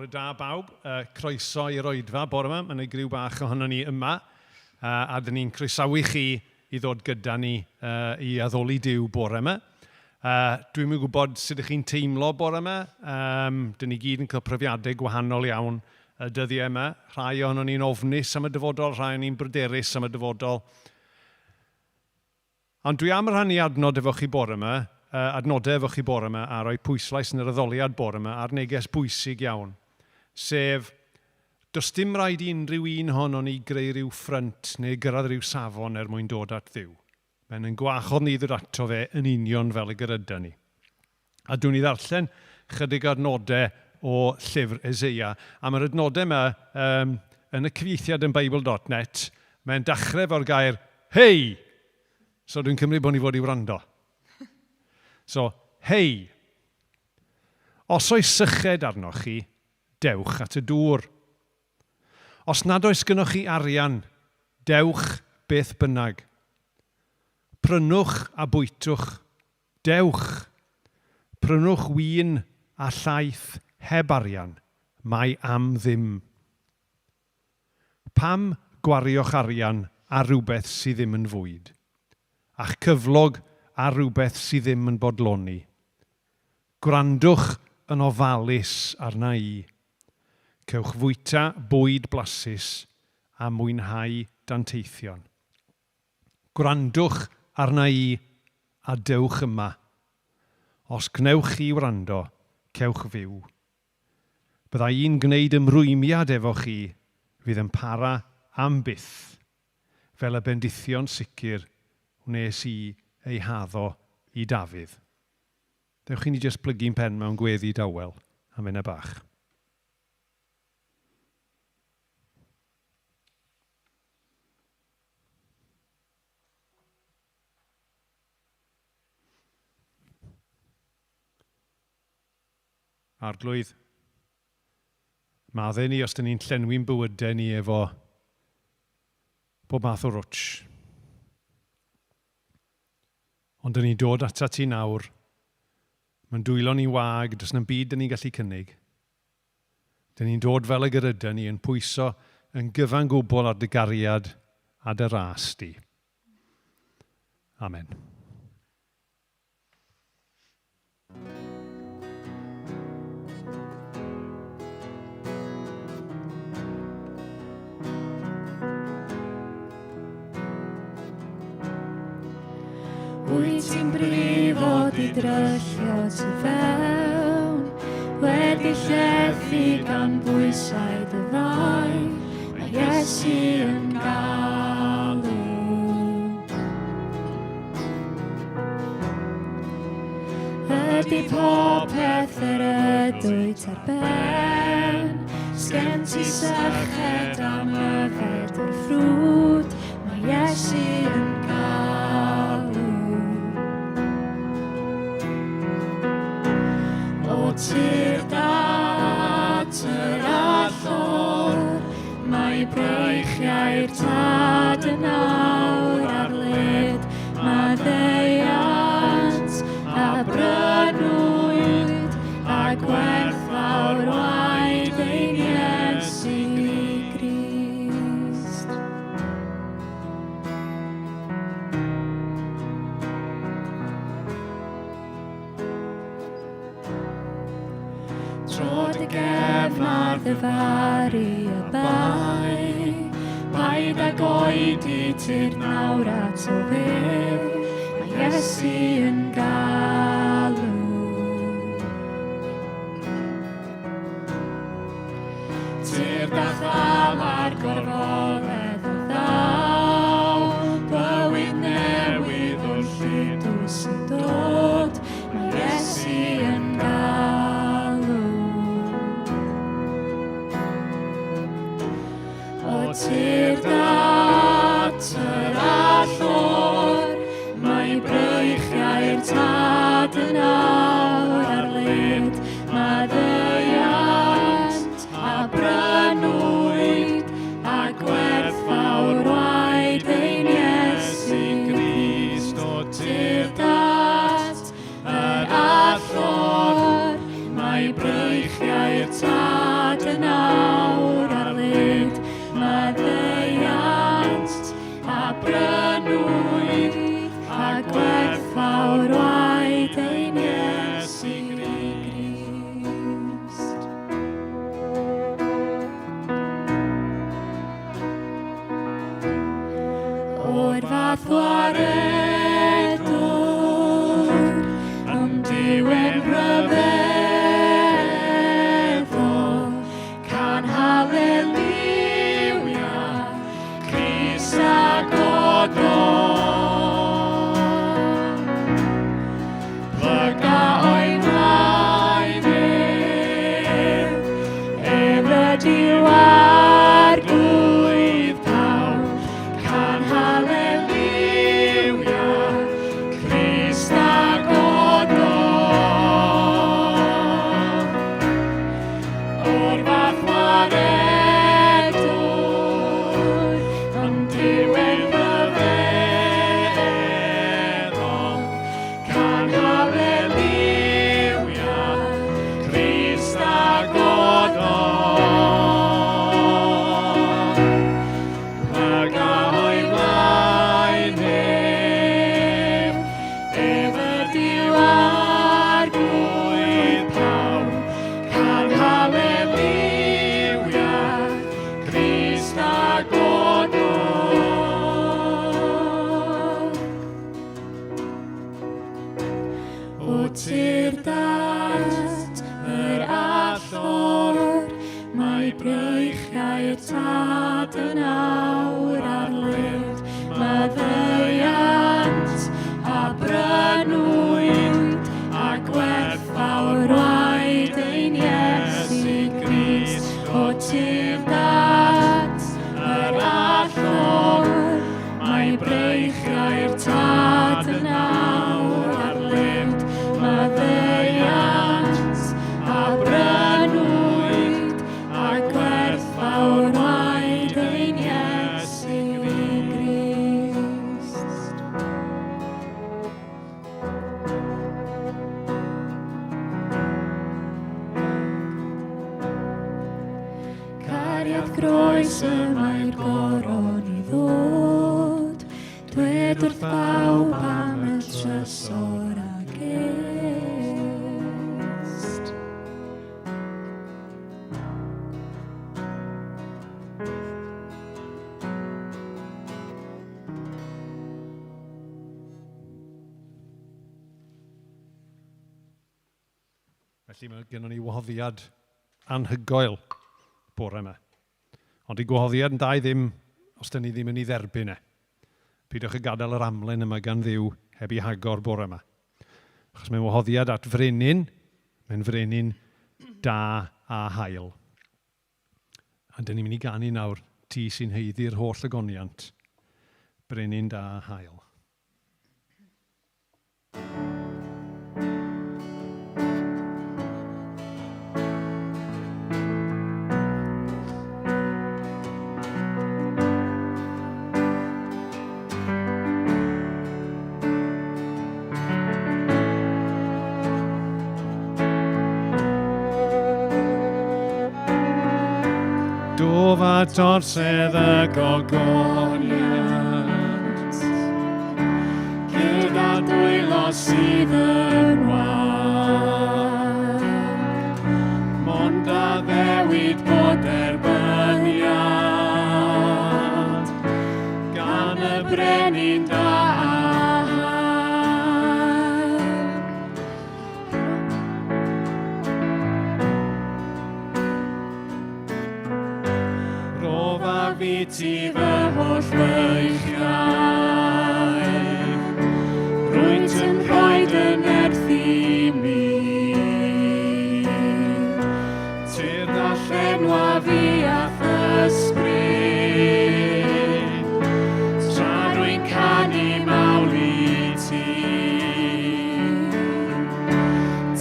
Bore da bawb. Croeso i'r oedfa bore yma. Mae yna griw bach ohono ni yma. A dyn ni'n croesawu chi i ddod gyda ni i addoli Duw bore yma. Dwi'm yn gwybod sut ych chi'n teimlo bore yma. Dyn ni gyd yn cael profiadau gwahanol iawn y dyddiau yma. Rhai ohono ni'n ofnus am y dyfodol, rhai o'n ni'n bryderus am y dyfodol. Ond dwi am rhannu adnod efo chi bore yma, adnodau efo chi bore yma a rhoi pwyslais yn yr addoliad bore yma ar neges bwysig iawn, sef does dim rhaid i unrhyw un ohonon ni greu rhyw ffrynt neu gyrraedd rhyw safon er mwyn dod at Dduw. Mae'n ein gwahodd ni i ddod ato fe yn union fel y gyryda ni. A dwi'n i ddarllen chydig o adnodau o llyfr Eseia. A mae'r adnodau yma um, yn y cyfieithiad yn Bible.net, mae'n dachrau efo'r gair hei! So dwi'n cymryd bod ni fod i wrando. So, hei! Os oes syched arnoch chi, dewch at y dŵr. Os nad oes gynnoch chi arian, dewch beth bynnag. Prynwch a bwytwch. Dewch! Prynwch win a llaeth heb arian, mae am ddim. Pam gwario'ch arian ar rywbeth sy ddim yn fwyd, a'ch cyflog ar rywbeth sy ddim yn bodloni? Gwrandwch yn ofalus arna i. Cewch fwyta bwyd blasus a mwynhau danteithion. Gwrandwch arna i, a dewch yma. Os gwnewch chi wrando, cewch fyw. Bydda i'n gwneud ymrwymiad efo chi fydd yn para am byth, fel y bendithion sicr wnes i eu haddo i Dafydd. Dewch i ni jyst plygu'n pen mewn gweddi dawel am funud bach. Arglwydd, madde ni os dyn ni'n llenwi'n bywydau ni efo bob math o rwtsh. Ond dyn ni'n dod atat ti nawr. Mae'n dwylo ni'n wag, does na'm byd dyn ni'n gallu cynnig. Dyn ni'n dod fel ag yr yden ni, yn pwyso yn gyfan gwbl ar dy gariad a dy ras di. Amen. Wyt ti'n brifo di dryllio tu fewn, wedi llethu gan bwysau dy fai, mae Iesu yn galw. Ydy popeth yr ydwyt ar ben, sgen ti syched am yfed o'r ffrwd, Mae Iesu yn galw. O tir dat yr allor, mae breichiau'r tad yn awr ar led. Maddeuant a brynwyd a gwerthfawr waed ein Iesu Grist. Tro dy gefn ar ddyfaru y bai, paid ag oedi tir nawr ato fe, mae Iesu yn galw. Tyrd a thal ar gorfoledd y ddaw, bywyd newydd o'r lludw sy'n dod, mae Iesu yn galw. O tyrd at yr allor, mae breichiau'r tad yn awr ar led, Maddeuant a brynwyd a gwerthfawr waed ein Iesu Grist o tyrd at yr allor, mae breichiau'r Tad. fath waredwr, Ond yw e'n rhyfeddol, Can haleliwia, Crist a gododd. Plyga o'i flaen ef, ef ydyw arglwydd pawb. Can haleliwia, Crist a gododd. O'r fath waredwr, ond yw e'n rhyfeddol. Can haleliwia, Crist a gododd. Plyga o'i flaen ef, ef ydyw arglwydd pawb. Can haleliwia, Crist a gododd. O tir dat yr allor, mae breichiau'r tad yn awr ar led. Maddeuant a brynwyd a gwerthfawr waed ein Iesu Grist. O tir dat yr allor, mae breichiau'r tad yn awr ar led. Maddeuant a brynwyd a gwerthfawr waed ein Iesu Grist. Cariad groes y mae'r goron i ddod, dwed wrth bawb am y trysor a gest. Felly mae gennym ni wahoddiad anhygoel bore yma. Ond i gwahoddiad yn da i ddim os dyn ni ddim yn ei dderbyn e. Peidiwch â gadael yr amlen yma gan Dduw heb ei hagor bore yma. Achos mae'n wahoddiad at frenin, mae'n frenin da a hael. A dyn ni'n mynd i ganu nawr, ti sy'n haeddu'r holl ogoniant, brenin da a hael. Dof at orsedd y gogoniant, Gyda dwylo sydd yn wag, Mond addewid bod derbyniad gan y brenin da a hael. Rofa fi ti fy holl feichiau, rwyt yn rhoi dy nerth i mi. Tyrd a llenwa fi â'th ysbryd, tra rwy'n canu mawl i ti.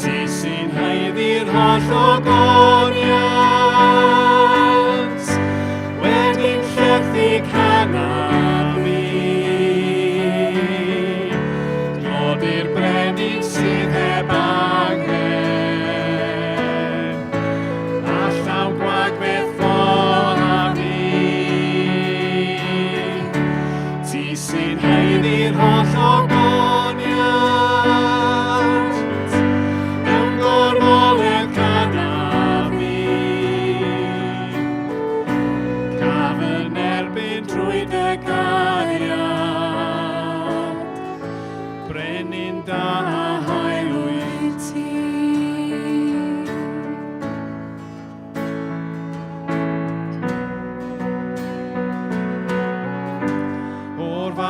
Ti sy'n haeddu'r holl ogoniant, wedi'n llethu canafu. Glod i'r brenin sydd heb angen, a llaw gwag beth ffon a fi. Ti sy'n haeddu'r holl ogoniant, mewn gorfoledd canafu.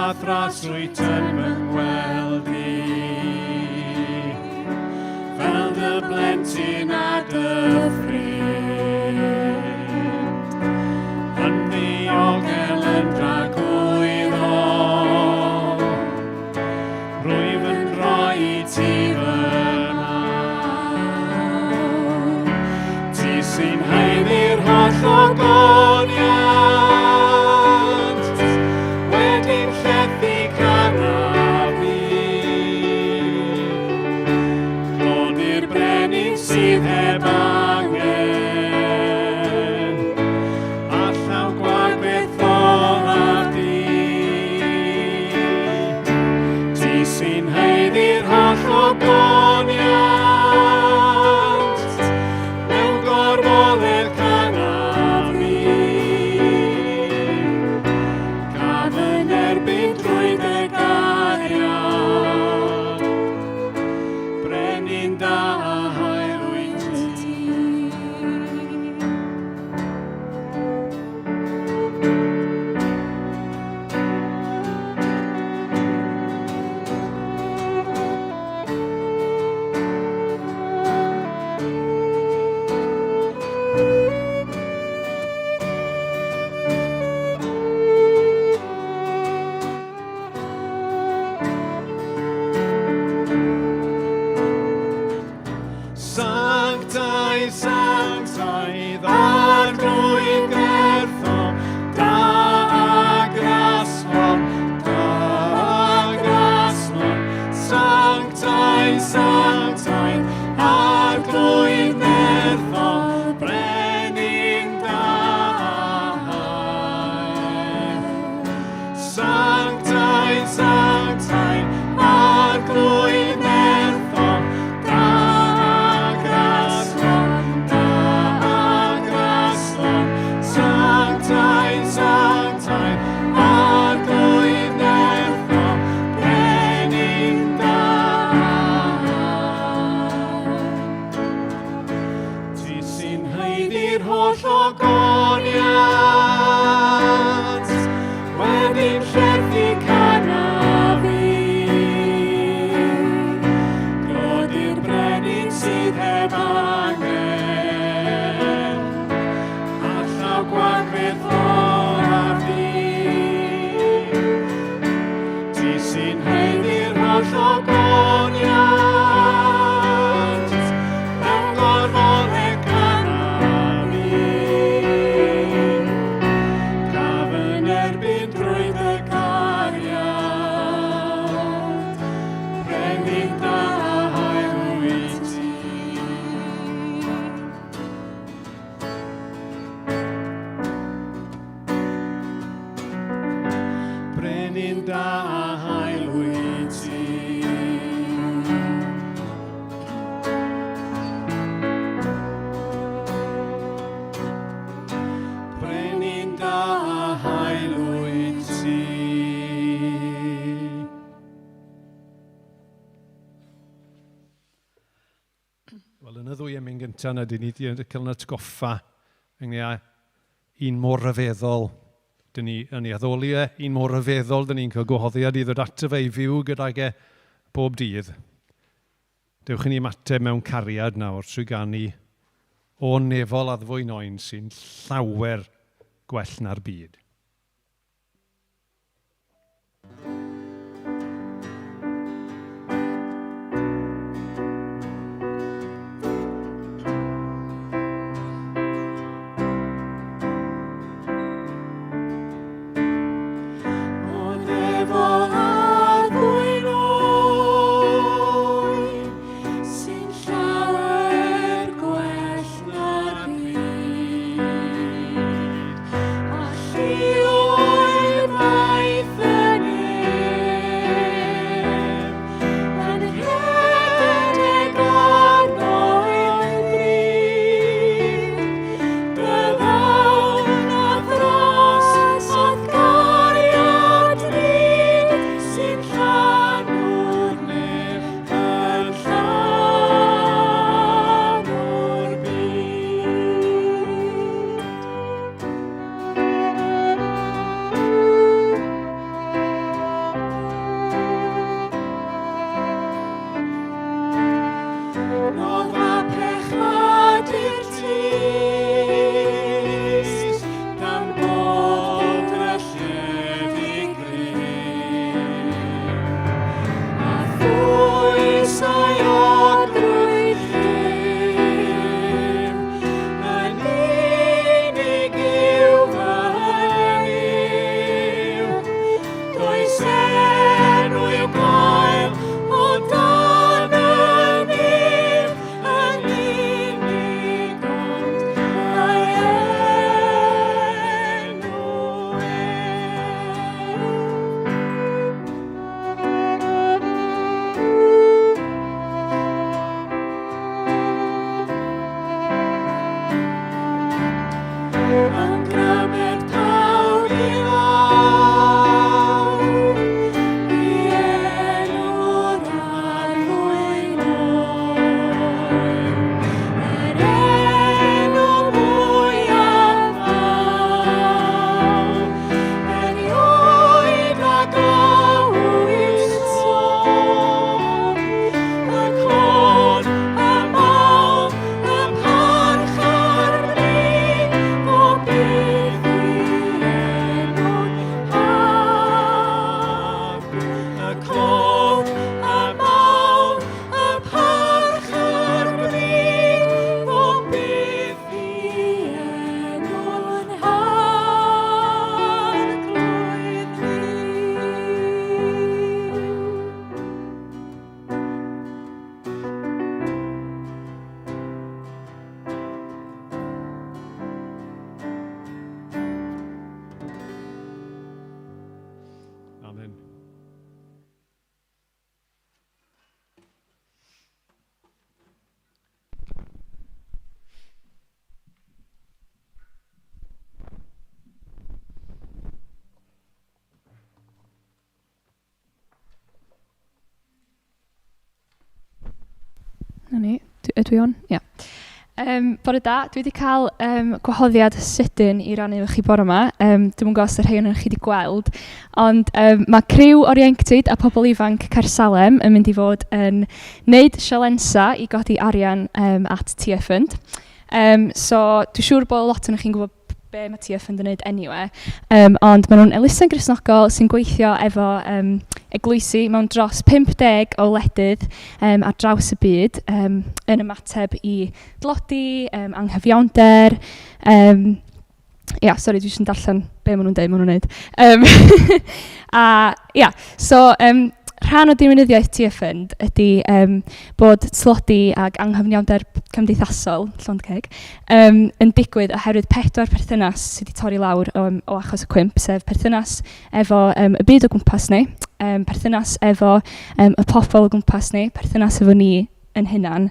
a'th ras wyt yn fy ngweld i. Fel dy blentyn a dy ffrind, yn ddiogel yn dragwyddol, rwyf yn rhoi i ti fy mawl. Ti sy'n haeddu'r holl ogoniant, wedi'n llethu canafu. Clod i'r brenin sydd heb angen, a llaw gwag beth olaf di. Ti sy'n haeddu'r holl ogoniant, mewn gorfoledd canafu. Gaf yn erbyn drwy dy gariad, brenin da a hael wyt ti. Sanctaidd, sanctaidd, arglwydd nerthol, da a graslon, da a graslon. Sanctaidd, sanctaidd, arglwydd nerthol, brenin da a hael. Sanctaidd, sanctaidd, arglwydd nerthol, da a graslon, da a graslon. Sanctaidd, sanctaidd, arglwydd nerthol, brenin da a hael. Ti sy'n haeddu'r holl ogoniant, wedi'n llethu canafu. Clod i'r brenin sydd heb angen, a llaw gwag beth olaf di. Ti sy'n haeddu'r holl ogoniant, mewn gorfoledd canafu. Gaf yn erbyn drwy dy gariad, brenin da a hael wyt ti. Brenin da a hael wyt ti. Brenin da a hael wyt ti. Wel, yn y ddwy emyn gyntaf yna, dyn ni wedi cael yn atgoffa ynglyn â un mor ryfeddol. Dyn ni yn ei addoli e, un mor ryfeddol, dyn ni'n cael gwahoddiad i ddod ato fe i fyw gydag e bob dydd. Dewch i ni ymateb mewn cariad nawr trwy ganu o nefol addfwyn oen sy'n llawer gwell na'r byd. O nefol addfwyn oen, sy'n llawer gwell na'r byd, a Grymed pawb i lawr, i enw'r Arglwydd oer, yr enw mwyaf mawr, erioed a glywyd sôn, y clod, y mawl, Y parch a'r bri, bob byth i enw'r haf. Y clod, y mawl, y parch a'r bri, bob byth i enw'n harglwydd ni. Amen. Na ni. Ydw i on? Ia. Bore da. Dwi wedi cael gwahoddiad sydyn i rannu efo chi bore yma. Dwi'm yn gwybod os y rhai ohonoch chi wedi gweld, ond mae criw o'r ieuenctid a pobl ifanc Caersalem yn mynd i fod yn wneud sialensa i godi arian at TF Fund. So dwi'n siŵr bod lot ohonoch chi'n gwybod be mae TF Fund yn wneud anyway. Ond maen nhw'n elusen Gristnogol sy'n gweithio efo eglwysi mewn dros 50 o wledydd ar draws y byd yn ymateb i dlodi, anghyfiawnder. Ia, sori, dwi jyst yn darllen be maen nhw'n deud maen nhw'n wneud. A ia, so rhan o diwinyddiaeth TF Fund ydy bod tlodi ac anghyfiawnder cymdeithasol, llond ceg, yn digwydd oherwydd pedwar perthynas sydd wedi torri lawr o achos y cwymp, sef perthynas efo y byd o gwmpas ni, perthynas efo y pobl o gwmpas ni, perthynas efo ni yn hunan,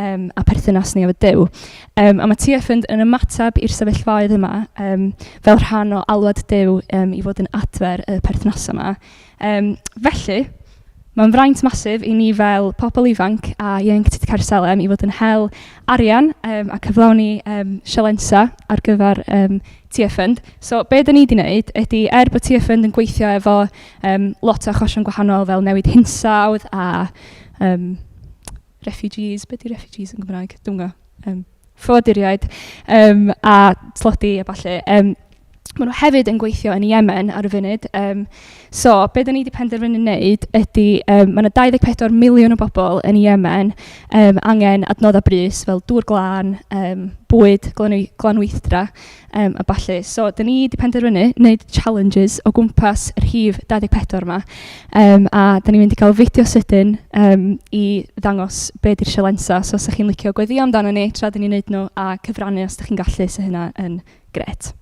a perthynas ni efo Duw. A mae TF Fund yn ymateb i'r sefyllfaoedd yma fel rhan o alwad Duw i fod yn adfer y perthnasau yma. Felly, mae'n fraint masif i ni fel pobl ifanc a ieuenctid Caersalem i fod yn hel arian a cyflawni sialensa ar gyfer TF Fund. So be dan ni wedi wneud ydy, er bod TF Fund yn gweithio efo lot o achosion gwahanol fel newid hinsawdd a refugees, be di refugees yn Gymraeg? Dwi'm yn gwybod. Ffoaduriaid a tlodi a ballu. Maen nhw hefyd yn gweithio yn Yemen ar y funud. So be dan ni wedi penderfynu wneud ydy, mae yna 24 miliwn o bobl yn Yemen angen adnoddau brys fel dŵr glân, bwyd, glanweithdra a ballu. So dan ni wedi penderfynu wneud challenges o gwmpas y rhif 24 yma. A dan ni'n mynd i gael fideo sydyn i ddangos be di'r sialensa. So os ydych chi'n licio gweddïo amdano ni tra dan ni'n wneud nhw a cyfrannu os ydych chi'n gallu, so hynna yn grêt.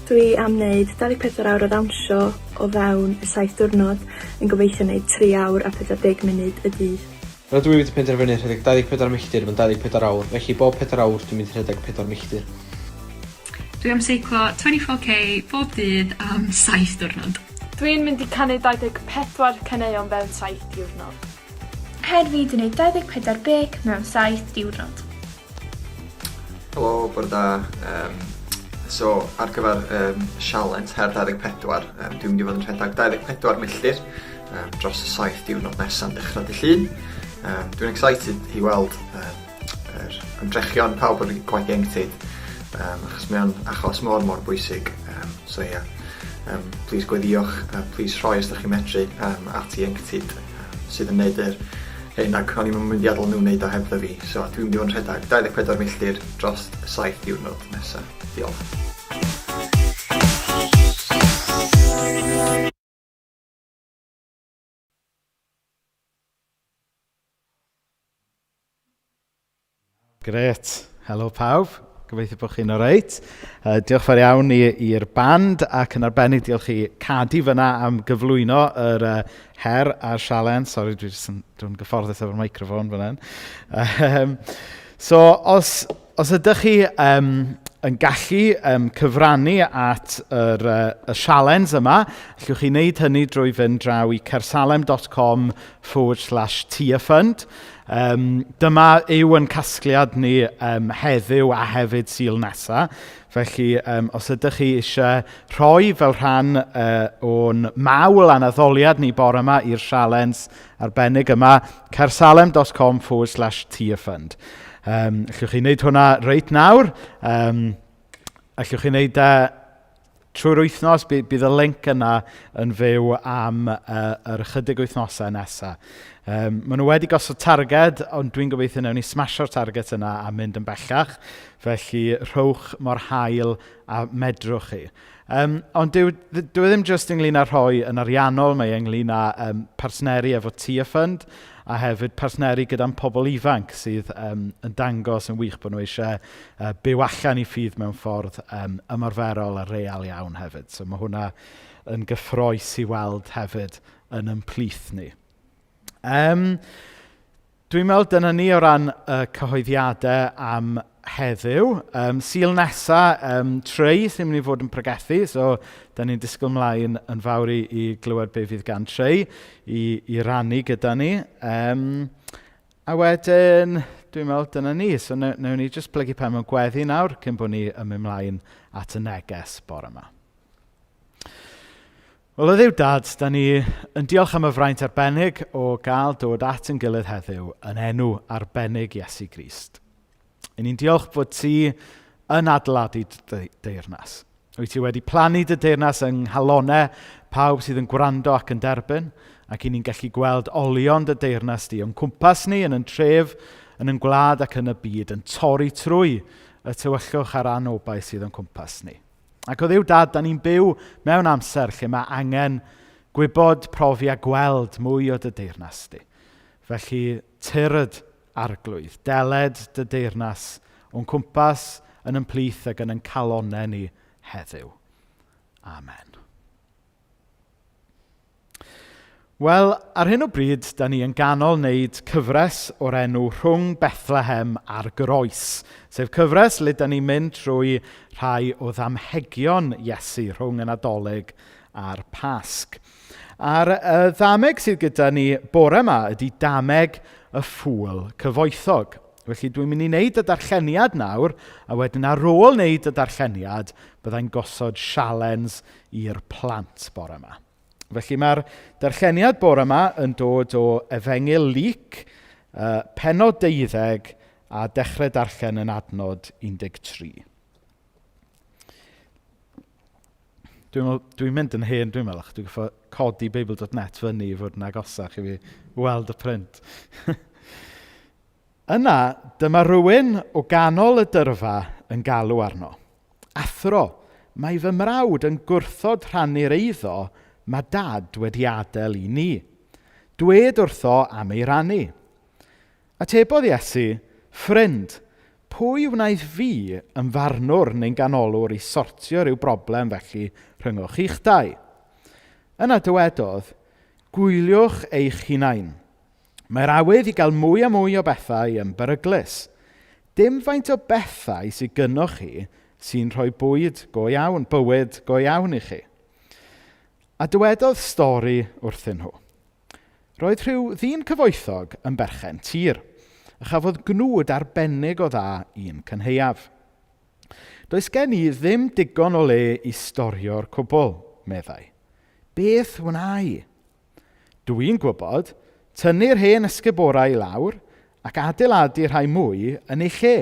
Dwi am wneud 24 awr o ddawnsio o fewn y saith diwrnod, yn gobeithio wneud 3 awr a 40 munud y dydd. Rydw i wedi penderfynu rhedeg 24 milltir mewn 24 awr, felly bob pedair awr dwi'n mynd i rhedeg 4 milltir. Dwi am seiclo 24K bob dydd am saith diwrnod. Dwi'n mynd i canu 24 caneuon fewn saith diwrnod. Her fi 'di neud 24 bêc mewn saith diwrnod. Helo, bore da. Um, so, ar gyfer sialens Her 24, dwi'n mynd i fod yn rhedeg 24 milltir dros y saith diwrnod nesaf yn dechrau dy Llun. Dwi'n excited i weld yr ymdrechion pawb o'r gwaith ieuenctid, achos mae o'n achos mor mor bwysig. So ie, yeah. Please gweddiwch, please rhoi os ydych chi'n medru at ieuenctid sydd yn neud yr hyn, ac o'n i'm yn mynd i adael nhw wneud o hebddo fi. So dwi'n mynd i fod yn rhedeg 24 milltir dros y saith diwrnod nesaf. Diolch. Grêt. Helo pawb. Gobeithio bod chi'n oreit. Diolch fawr iawn i'r band ac yn arbennig diolch i Cadi fyna am gyflwyno yr her a'r sialens. Sori, dwi jyst yn, dwi'n gyfforddus efo'r microffon fan hyn. So, os ydych chi yn gallu cyfrannu at y sialens yma, allwch chi wneud hynny drwy fynd draw i caersalem.com/tearfund. Dyma yw yn casgliad ni heddiw a hefyd Sul nesa. Felly, os ydych chi eisiau rhoi fel rhan o'n mawl a'n addoliad ni bore yma i'r sialens arbennig yma, caersalem.com/tearfund. Allwch chi wneud hwnna reit nawr. Allwch chi wneud e trwy'r wythnos, bydd y link yna yn fyw am yr ychydig wythnosau nesaf. Maen nhw wedi gosod targed, ond dwi'n gobeithio wnawn ni smasio'r target yna a mynd yn bellach. Felly rhowch mor hael a medrwch chi. Ond dyw e ddim jyst ynglyn â rhoi yn ariannol, mae e ynglyn â partneri efo Tearfund a hefyd partneri gyda'n pobl ifanc sydd yn dangos yn wych bod nhw eisiau byw allan i ffydd mewn ffordd ymarferol a real iawn hefyd. So mae hwnna yn gyffrous i weld hefyd yn ymplith ni. Dwi'n meddwl dyna ni o ran y cyhoeddiadau am heddiw. Sul nesa, Trey sy'n mynd i fod yn pregethu, so da ni'n disgwyl mlaen yn fawr i glywed be fydd gan Trey i rannu gyda ni. A wedyn, dwi'n meddwl dyna ni. So newn ni jyst plygu pen mewn gweddi nawr cyn bod ni yn mynd mlaen at y neges bore yma. Wel, o Dduw Dad, da ni yn diolch am y fraint arbennig o gael dod at ein gilydd heddiw yn enw arbennig Iesu Grist. I ni'n diolch bod ti yn adeiladu dy deyrnas. Wyt ti wedi plannu dy deyrnas yng nghalonau pawb sydd yn gwrando ac yn derbyn, ac i ni'n gallu gweld olion dy deyrnas di o'n cwmpas ni, yn yn tref, yn yn gwlad ac yn y byd, yn torri trwy y tywyllwch a'r anobaith sydd o'n cwmpas ni. Ac o Dduw Dad, da ni'n byw mewn amser lle mae angen gwybod, profi a gweld mwy o dy deyrnas di. Felly, tyrd Arglwydd, deled dy deyrnas o'n cwmpas yn yn plith ac yn yn calonnau ni heddiw. Amen. Wel, ar hyn o bryd, da ni yn ganol wneud cyfres o'r enw Rhwng Bethlehem a'r Groes, sef cyfres le da ni'n mynd trwy rhai o ddamhegion Iesu rhwng y Nadolig a'r Pasg. A'r ddameg sydd gyda ni bore yma ydy dameg y ffŵl cyfoethog. Felly dwi'n mynd i wneud y darlleniad nawr, a wedyn ar ôl wneud y darlleniad, byddai'n gosod sialens i'r plant bore yma. Felly mae'r darlleniad bore yma yn dod o Efengyl Luc, pennod 12 a dechrau darllen yn adnod 13. Dwi'n meddwl, dwi'n mynd yn hen, dwi'n meddwl, achos dwi'n gorfod codi Beibl.net fyny i fod yn agosach i fi weld y print. Yna, dyma rhywun o ganol y dyrfa yn galw arno. Athro, mae fy mrawd yn gwrthod rhannu'r eiddo mae dad wedi adael i ni. Dwed wrtho am ei rannu. Atebodd Iesu, ffrind, pwy wnaeth fi yn farnwr neu'n ganolwr i sortio rhyw broblem felly rhyngoch chi'ch dau? Yna dywedodd, gwyliwch eich hunain. Mae'r awydd i gael mwy a mwy o bethau yn beryglus. Dim faint o bethau sydd gynnoch chi sy'n rhoi bwyd go iawn, bywyd go iawn i chi. A dywedodd stori wrthyn nhw. Roedd rhyw ddyn cyfoethog yn berchen tir, a chafodd gnwd arbennig o dda un cynhaeaf. Does gen i ddim digon o le i storio'r cwbl, meddai. Beth wna i? Dwi'n gwybod, tynnu'r hen ysguborau i lawr ac adeiladu rhai mwy yn ei lle.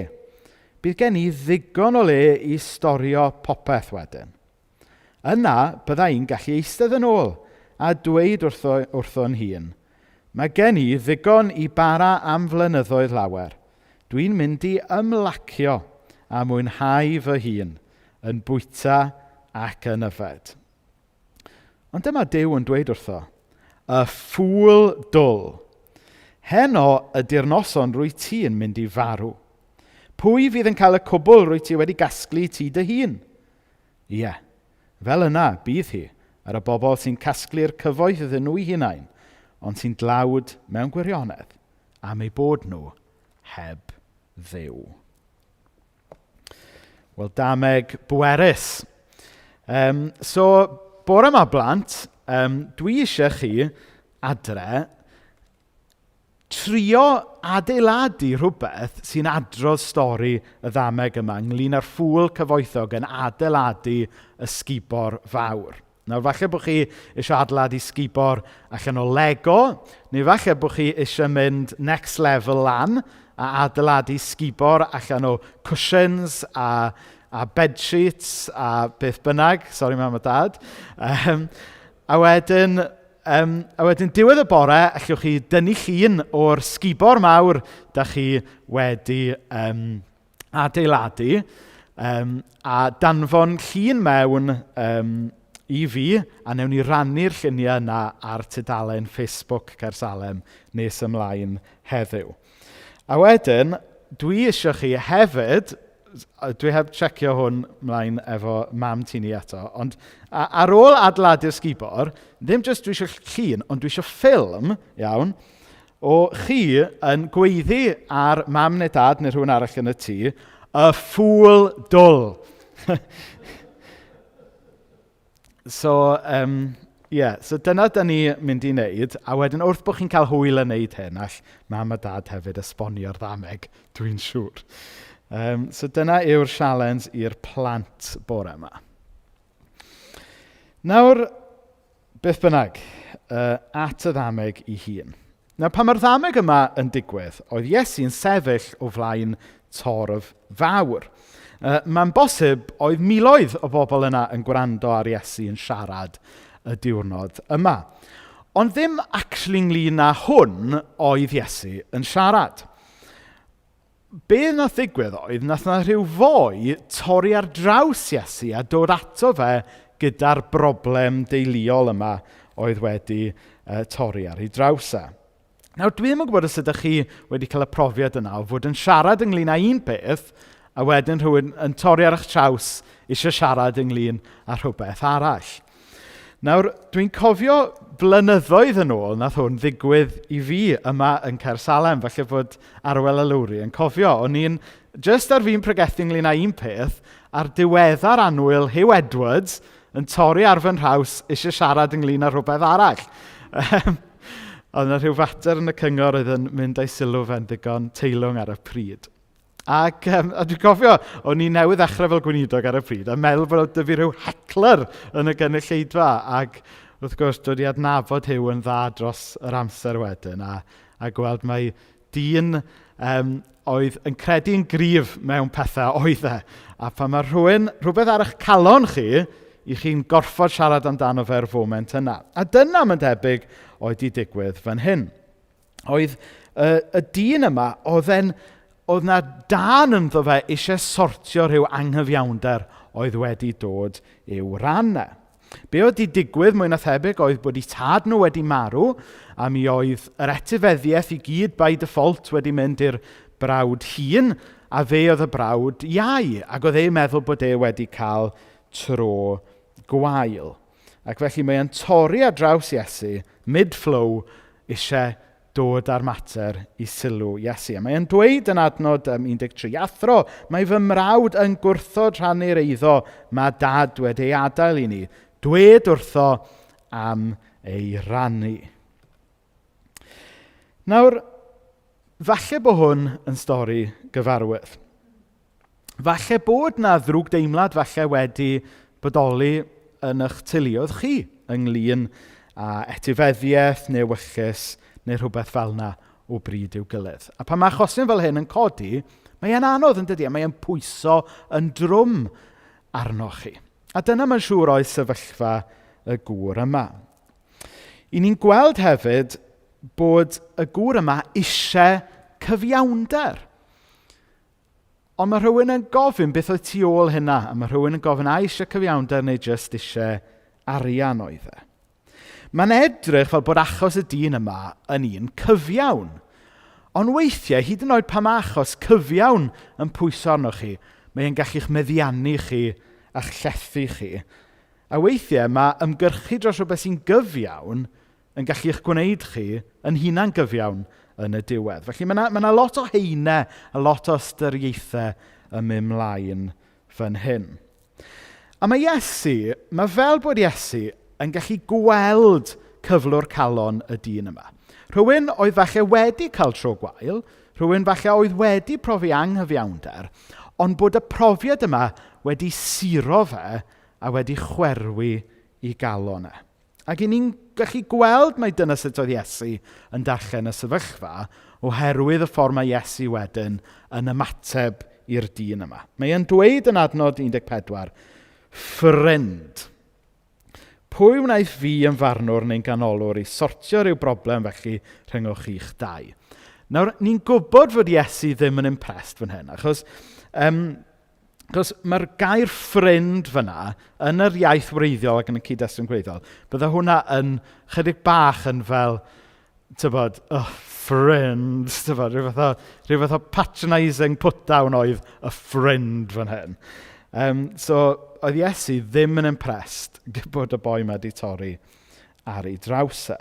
Bydd gen i ddigon o le i storio popeth wedyn. Yna, bydda i'n gallu eistedd yn ôl a dweud wrtho'n hun, mae gen i ddigon i bara am flynyddoedd lawer. Dwi'n mynd i ymlacio a mwynhau fy hun yn bwyta ac yn yfed. Ond dyma Duw yn dweud wrtho, y ffŵl dwl. Heno ydy'r noson rwy ti'n mynd i farw. Pwy fydd yn cael y cwbl rwy ti wedi gasglu ti dy hun? Ie, fel yna bydd hi ar y bobl sy'n casglu'r cyfoeth iddyn nhw'u hunain, ond sy'n dlawd mewn gwirionedd am eu bod nhw heb Dduw. Wel, dameg bwerus. Um, so, bore yma blant, um, dwi eisiau chi adre trio adeiladu rhywbeth sy'n adrodd stori y ddameg yma ynglyn â'r ffŵl cyfoethog yn adeiladu ysgubor fawr. Nawr, falle bod chi eisiau adeiladu sgubor allan o Lego, neu falle bod chi eisiau mynd next level lan a adeiladu sgubor allan o cushions a, a bed sheets a beth bynnag. Sorry, mam a dad. Um, a wedyn, um, a wedyn diwedd y bore, allwch chi dynnu llun o'r sgubor mawr da chi wedi um, adeiladu um, a danfon llun mewn um, i fi, a newn ni rannu'r lluniau yna ar tudalen Facebook Caersalem nes ymlaen heddiw. A wedyn, dwi eisiau chi hefyd, dwi heb checio hwn mlaen efo mam ti ni eto, ond ar ôl adeiladu'r sgubor, ddim jyst dwi eisiau llun, ond dwi eisiau ffilm, iawn, o chi yn gweiddi ar mam neu dad neu rhywun arall yn y tŷ, y ffŵl dwl. so, um, yeah, so dyna da ni mynd i wneud, a wedyn wrth bod chi'n cael hwyl yn wneud hyn, all mam a dad hefyd esbonio'r ddameg, dwi'n siŵr. Um, so dyna yw'r sialens i'r plant bore yma. Nawr, beth bynnag, uh, at y ddameg i hun. Nawr, pan mae'r ddameg yma yn digwydd, oedd Iesu'n sefyll o flaen torf fawr. Uh, Mae'n bosib oedd miloedd o bobl yna yn gwrando ar Iesu yn siarad y diwrnod yma. Ond ddim actually ynglyn â hwn oedd Iesu yn siarad. Be nath ddigwydd oedd, nath na rhyw foi torri ar draws Iesu a dod ato fe gyda'r broblem deuluol yma oedd wedi uh, torri ar ei draws e. Nawr, dwi ddim yn gwybod os ydych chi wedi cael y profiad yna o fod yn siarad ynglyn â un peth a wedyn rhywun yn torri ar eich traws eisiau siarad ynglyn â rhywbeth arall. Nawr, dwi'n cofio blynyddoedd yn ôl nath hwn ddigwydd i fi yma yn Caersalem, falle bod Arwel a Lowri yn cofio. O'n i'n just ar fi'n pregethu ynglyn â un peth, a'r diweddar annwyl Hugh Edwards yn torri ar fy nhraws eisiau siarad ynglyn â rhywbeth arall. Oedd yna rhyw fater yn y cyngor oedd yn mynd â'i sylw fe'n ddigon teilwng ar y pryd. Ac, um, a dwi'n cofio, o'n i newydd ddechrau fel gweinidog ar y pryd, a meddwl bod dy fi rhyw heckler yn y gynulleidfa. Ac wrth gwrs, dod i adnabod Huw yn dda dros yr amser wedyn, a, a gweld mai dyn um, oedd yn credu'n gryf mewn pethau oedd e. A pan mae rhywun, rhywbeth ar eich calon chi, i chi'n gorfod siarad amdano fe'r foment yna. A dyna mae'n debyg oedd di digwydd fan hyn. Oedd y, y dyn yma, oedd e'n oedd na dan ynddo fe eisiau sortio rhyw anghyfiawnder oedd wedi dod i'w ran e. Be oedd wedi digwydd mwy na thebyg oedd bod eu tad nhw wedi marw a mi oedd yr etifeddiaeth i gyd by default wedi mynd i'r brawd hŷn a fe oedd y brawd iau ac oedd e'n meddwl bod e wedi cael tro gwael. Ac felly mae e'n torri ar draws Iesu, mid-flow, eisiau dod â'r mater i sylw Iesu. A mae e'n dweud yn adnod 13, Athro, mae fy mrawd yn gwrthod rhannu'r eiddo mae dad wedi ei adael i ni. Dwed wrtho am ei rannu. Nawr, falle bod hwn yn stori gyfarwydd. Falle bod na ddrwgdeimlad falle wedi bodoli yn eich teuluoedd chi ynglyn â etifeddiaeth neu wyllys neu rhywbeth fel yna o bryd i'w gilydd. A pan mae achosion fel hyn yn codi, mae e'n anodd yn dydy, a mae e'n pwyso yn drwm arnoch chi. A dyna mae'n siŵr oedd sefyllfa y gŵr yma. I ni'n gweld hefyd bod y gŵr yma eisiau cyfiawnder. Ond mae rhywun yn gofyn beth oedd tu ôl hynna, a mae rhywun yn gofyn a eisiau cyfiawnder neu jyst eisiau arian oedd e. Mae'n edrych fel bod achos y dyn yma yn un cyfiawn. Ond weithiau, hyd yn oed pan mae achos cyfiawn yn pwyso arnoch chi, mae e'n gallu'ch meddiannu chi a'ch llethu chi. A weithiau mae ymgyrchu dros rhywbeth sy'n gyfiawn yn gallu'ch gwneud chi yn hunan gyfiawn yn y diwedd. Felly mae yna ma lot o heinau a lot o ystyriaethau yn mynd mlaen fan hyn. A mae Iesu, mae fel bod Iesu yn gallu gweld cyflwr calon y dyn yma. Rhywun oedd falle wedi cael tro gwael, rhywun falle oedd wedi profi anghyfiawnder, ond bod y profiad yma wedi suro fe a wedi chwerwi i galon e. Ac i ni'n gallu gweld mai dyna sut oedd Iesu yn darllen y sefyllfa, oherwydd y ffordd mae Iesu wedyn yn ymateb i'r dyn yma. Mae e'n dweud yn adnod 14, Ffrind, pwy wnaeth fi yn farnwr neu'n ganolwr i sortio rhyw broblem felly rhyngoch chi'ch dau? Nawr, ni'n gwybod fod Iesu ddim yn impressed fan hyn, achos um, Achos mae'r gair ffrind fyna, yn yr iaith wreiddiol ac yn y cyd-destun gwreiddiol, bydde hwnna yn chydig bach yn fel, tybod, oh, ffrind, tybod, rhyw fath o, rhyw fath o patronising put-down oedd y ffrind fan hyn. Um, so, oedd Iesu ddim yn impressed bod y boi yma wedi torri ar ei draws e.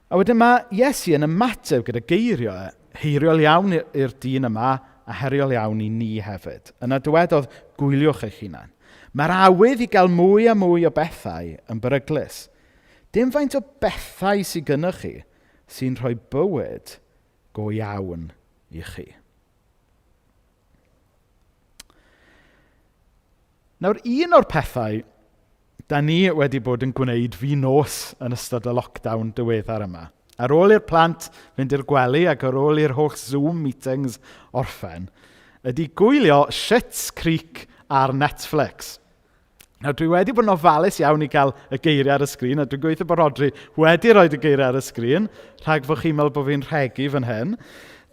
A wedyn mae Iesu yn ymateb gyda geiriau heiriol iawn i'r dyn yma a heriol iawn i ni hefyd. Yna dywedodd, gwyliwch eich hunan. Mae'r awydd i gael mwy a mwy o bethau yn beryglus. Dim faint o bethau sydd gynnwch chi sy'n rhoi bywyd go iawn i chi. Nawr, un o'r pethau da ni wedi bod yn gwneud fi nos yn ystod y lockdown diweddar yma, ar ôl i'r plant fynd i'r gwely ac ar ôl i'r holl Zoom meetings orffen, ydy gwylio Schitt's Creek ar Netflix. Nawr, dwi wedi bod yn ofalus iawn i gael y geiriau ar y sgrin, a dwi'n gobeithio bod Rodri wedi rhoi y geiriau ar y sgrin, rhag fod chi'n meddwl bod fi'n rhegi fan hyn.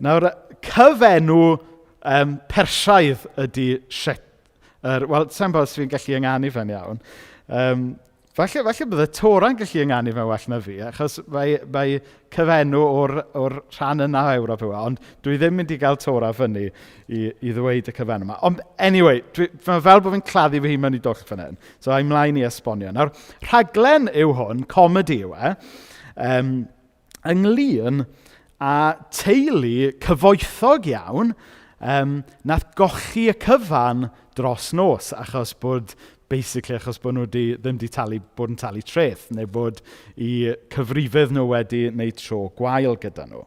Nawr, cyfenw um, Persiaidd ydy shit. Er, Wel, sa'n bod os fi'n gallu ynganu fe'n iawn. Um, falle, falle bydde Tora'n gallu ynganu fe'n well na fi, achos mae, mae cyfenw o'r, or rhan yna o Ewrop yw e, ond dwi ddim mynd i gael Tora fyny i, i ddweud y cyfenw yma. Ond anyway, dwi, mae fel bod fi'n claddu fy hun mewn i dwll fan hyn. So i'm mlaen i esbonio. Nawr, rhaglen yw hwn, comedi yw e, um, ynglyn â teulu cyfoethog iawn um, nath golli y cyfan dros nos achos bod basically achos bod nhw di, ddim wedi talu, bod yn talu treth neu bod i cyfrifydd nhw wedi wneud tro gwael gyda nhw.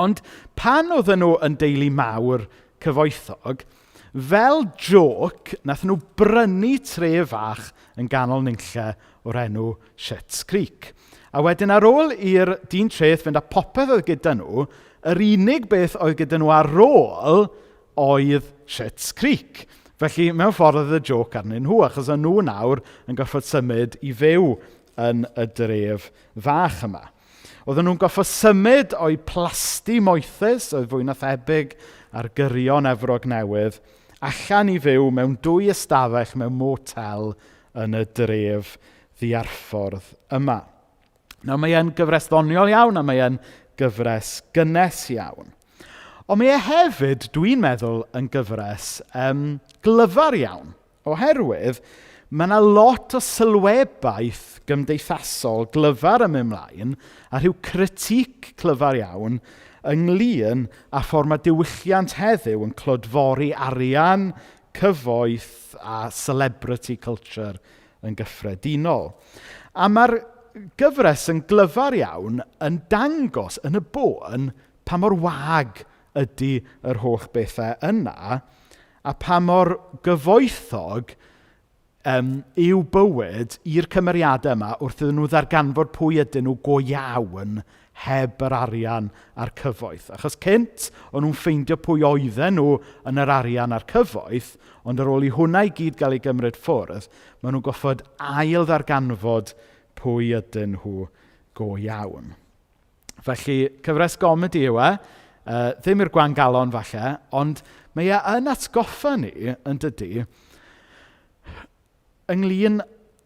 Ond pan oedden nhw yn deulu mawr cyfoethog, fel joc, nath nhw brynu tre fach yn ganol nunlle o'r enw Schitt's Creek. A wedyn ar ôl i'r dyn treth fynd â popeth oedd gyda nhw, yr unig beth oedd gyda nhw ar ôl oedd Schitt's Creek. Felly, mewn ffordd oedd y joc arnyn nhw, achos o'n nhw nawr yn gorfod symud i fyw yn y dref fach yma. Oedden nhw'n gorfod symud o'u plasty moethus, oedd fwy na thebyg ar gyrion Efrog Newydd, allan i fyw mewn dwy ystafell mewn motel yn y dref ddiarffordd yma. Nawr mae e'n gyfres ddoniol iawn a mae e'n gyfres gynnes iawn. Ond mae e hefyd, dwi'n meddwl, yn gyfres um, glyfar iawn, oherwydd mae yna lot o sylwebaeth gymdeithasol glyfar yn mynd mlaen a rhyw critique clyfar iawn ynglyn â ffordd mae diwylliant heddiw yn clodfori arian, cyfoeth a celebrity culture yn gyffredinol. A mae'r gyfres yn glyfar iawn yn dangos yn y bôn pa mor wag ydy yr holl bethau yna a pa mor gyfoethog um, yw bywyd i'r cymeriadau yma wrth iddyn nhw ddarganfod pwy ydyn nhw go iawn heb yr arian a'r cyfoeth. Achos cynt, o'n nhw'n ffeindio pwy oedden nhw yn yr arian a'r cyfoeth, ond ar ôl i hwnna i gyd gael ei gymryd ffwrdd, maen nhw'n goffod ail ddarganfod pwy ydyn nhw go iawn. Felly, cyfres gomedi yw e, uh, ddim i'r gwan galon falle, ond mae e yn atgoffa ni, yn dydy, ynglyn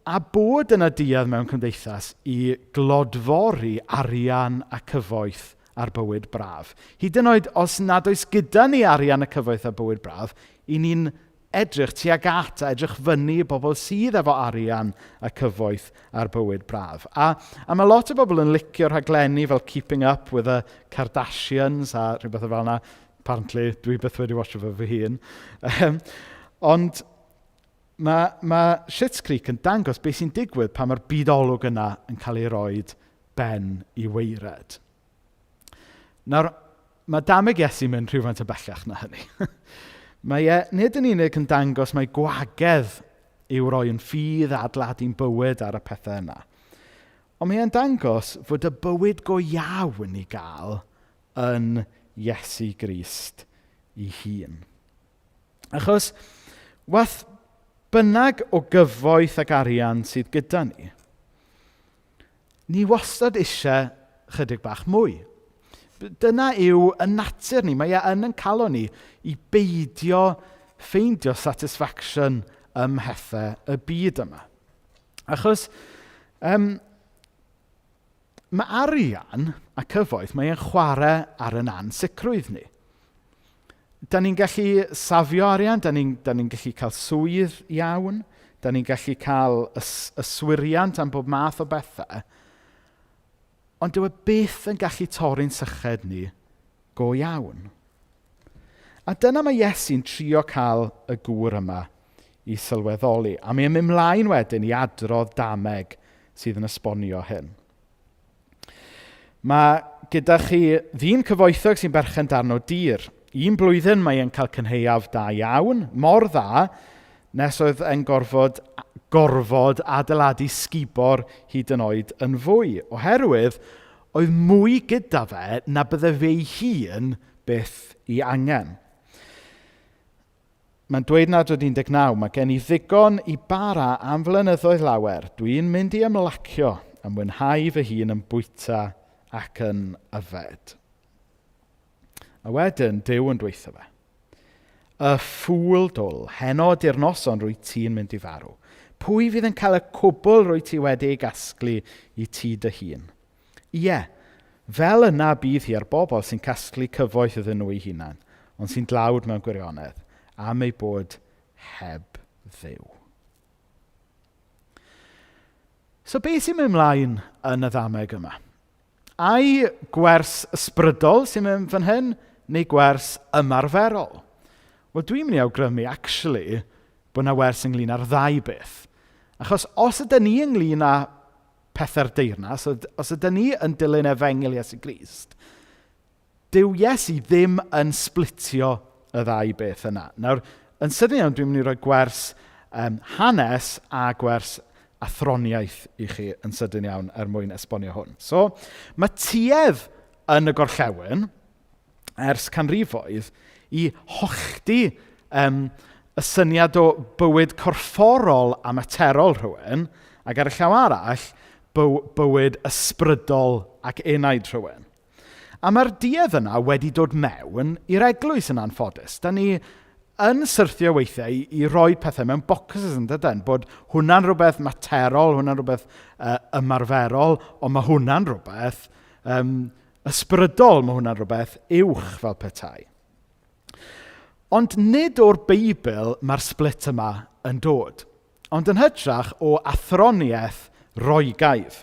â bod yna duedd mewn cymdeithas i glodfori arian a cyfoeth a'r bywyd braf. Hyd yn oed os nad oes gyda ni arian y cyfoeth a bywyd braf, i ni'n edrych tuag at a edrych fyny i bobl sydd efo arian a cyfoeth a'r bywyd braf. A, a mae lot o bobl yn licio rhaglenni fel Keeping Up with the Kardashians a rhywbeth fel yna. Apparently, dwi byth wedi watcho fe fy hun. Ond mae, mae Schitt's Creek yn dangos beth sy'n digwydd pan mae'r byd olwg yna yn cael ei roed ben i weired. Nawr, mae dameg Iesu'n mynd rhywfaint o bellach na hynny. mae e nid yn unig yn dangos mai gwagedd yw roi yn ffydd a adeiladu'n bywyd ar y pethau yna. Ond mae e'n dangos fod y bywyd go iawn i gael yn Iesu Grist ei hun. Achos, wath bynnag o gyfoeth ac arian sydd gyda ni, ni wastad eisiau chydig bach mwy. Dyna yw y natur ni. Mae e yn yn calon ni i beidio ffeindio satisfaction ym mhethau y byd yma. Achos um, mae arian a cyfoeth, mae e'n chwarae ar yn ansicrwydd ni. Da ni'n gallu safio arian, da ni'n ni gallu cael swydd iawn, da ni'n gallu cael ys, yswiriant am bob math o bethau, ond dyw e byth yn gallu torri'n syched ni go iawn. A dyna mae Iesu'n trio cael y gŵr yma i sylweddoli. A mae'n mynd mlaen wedyn i adrodd dameg sydd yn esbonio hyn. Mae gyda chi ddyn cyfoethog sy'n berchen darn o dir. Un blwyddyn mae e'n cael cynhaeaf da iawn, mor dda, nes oedd e'n gorfod, gorfod adeiladu sgubor hyd yn oed yn fwy. Oherwydd, oedd mwy gyda fe na bydde fe'i hun byth i angen. Mae'n dweud nad oedd 19, mae gen i ddigon i bara am flynyddoedd lawer. Dwi'n mynd i ymlacio a mwynhau fy hun yn bwyta ac yn yfed. A wedyn, Duw yn dweutho fe. Y ffŵl dwl, heno di'r noson rwy ti'n mynd i farw. Pwy fydd yn cael y cwbl rwy ti wedi ei gasglu i ti dy hun? Ie, fel yna bydd hi ar bobl sy'n casglu cyfoeth iddyn nhw eu hunain, ond sy'n dlawd mewn gwirionedd, am eu bod heb Dduw. So beth sy'n mynd ymlaen yn y ddameg yma? Ai gwers ysbrydol sy'n mynd fan hyn, neu gwers ymarferol? Wel, dwi'n mynd i awgrymu, actually, bod yna wers ynglyn â'r ddau beth. Achos os ydyn ni ynglyn â pethau'r deyrnas, os ydyn ni yn dilyn efengyl Iesu Grist, dyw Iesu ddim yn splitio y ddau beth yna. Nawr, yn sydyn iawn, dwi'n mynd i roi gwers um, hanes a gwers athroniaeth i chi yn sydyn iawn er mwyn esbonio hwn. So, mae tuedd yn y gorllewin, ers canrifoedd, i hollti um, y syniad o bywyd corfforol a materol rhywun, ac ar y llaw arall, byw, bywyd ysbrydol ac enaid rhywun. A mae'r duedd yna wedi dod mewn i'r eglwys yn anffodus. Da ni yn syrthio weithiau i, i roi pethau mewn boxes yn dydyn, bod hwnna'n rhywbeth materol, hwnna'n rhywbeth uh, ymarferol, ond mae hwnna'n rhywbeth um, ysbrydol, mae hwnna'n rhywbeth uwch fel petai. Ond nid o'r Beibl mae'r split yma yn dod, ond yn hytrach o athroniaeth Roegaidd.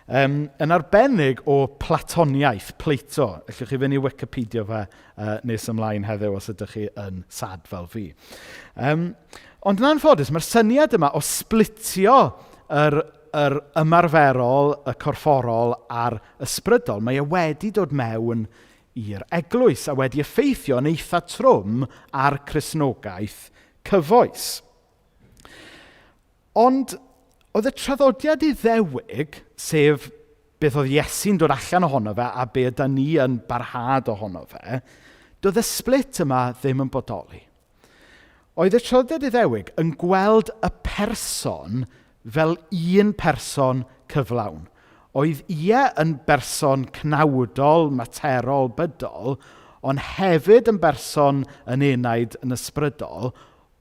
Um, yn arbennig o Platoniaeth, Plato. Allwch chi fynd i Wikipedia fe uh, nes ymlaen heddiw os ydych chi yn sad fel fi. Um, ond yn anffodus, mae'r syniad yma o splitio yr, yr ymarferol, y corfforol a'r ysbrydol, mae e wedi dod mewn i'r eglwys a wedi effeithio yn eitha trwm ar Cristnogaeth cyfoes. Ond oedd y traddodiad Iddewig, sef beth oedd Iesu'n dod allan ohono fe a be yda ni yn barhad ohono fe, doedd y split yma ddim yn bodoli. Oedd y traddodiad Iddewig yn gweld y person fel un person cyflawn. Oedd ie yn berson cnawdol, materol, bydol, ond hefyd yn berson yn enaid yn ysbrydol,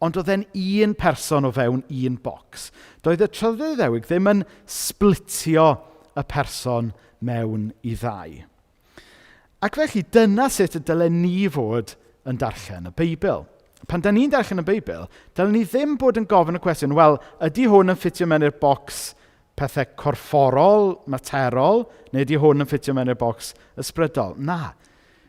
ond oedd e'n un person o fewn un bocs. Doedd y traddodiad Iddewig ddim yn splitio y person mewn i ddau. Ac felly dyna sut y dylen ni fod yn darllen y Beibl. Pan da ni'n darllen y Beibl, dylen ni ddim bod yn gofyn y cwestiwn, wel, ydy hwn yn ffitio mewn i'r bocs pethau corfforol, materol, neu ydy hwn yn ffitio mewn i'r bocs ysbrydol? Na.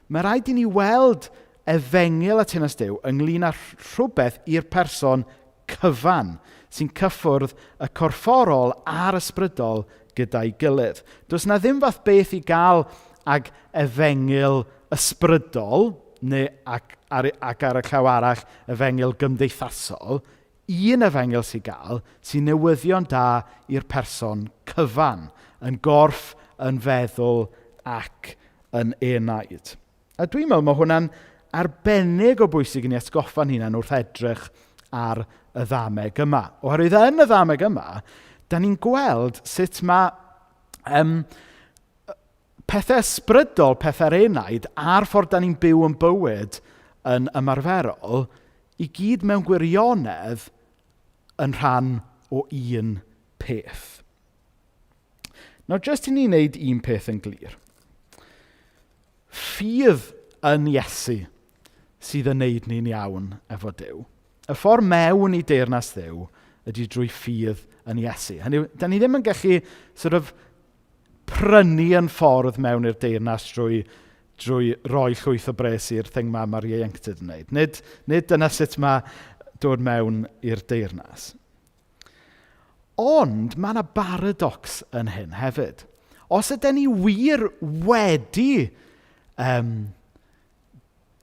Mae rhaid i ni weld efengyl a teyrnas Duw ynglyn â rhywbeth i'r person cyfan sy'n cyffwrdd y corfforol a'r ysbrydol gyda'i gilydd. Does na ddim fath beth i gael ag efengyl ysbrydol, neu ac ar, ac ar y llaw arall efengyl gymdeithasol. Un efengyl sy'n gael sy'n newyddion da i'r person cyfan, yn gorff, yn feddwl ac yn enaid. A dwi'n meddwl mae hwnna'n arbennig o bwysig i ni atgoffa'n hunain wrth edrych ar y ddameg yma. Oherwydd yn y ddameg yma, da ni'n gweld sut mae um, pethau ysbrydol, pethau'r enaid, a'r ffordd da ni'n byw yn bywyd yn ymarferol, i gyd mewn gwirionedd yn rhan o un peth. Nawr, jyst i ni wneud un peth yn glir. Ffydd yn Iesu sydd yn neud ni'n iawn efo Duw. Y ffordd mewn i deyrnas Dduw ydy drwy ffydd yn Iesu. Hynny yw, da ni ddim yn gallu sort of prynu yn ffordd mewn i'r deyrnas drwy, drwy roi llwyth o bres i'r thing ma mae'r ieuenctid yn wneud. Nid, nid dyna sut mae dod mewn i'r deyrnas. Ond mae yna baradocs yn hyn hefyd. Os ydyn ni wir wedi um,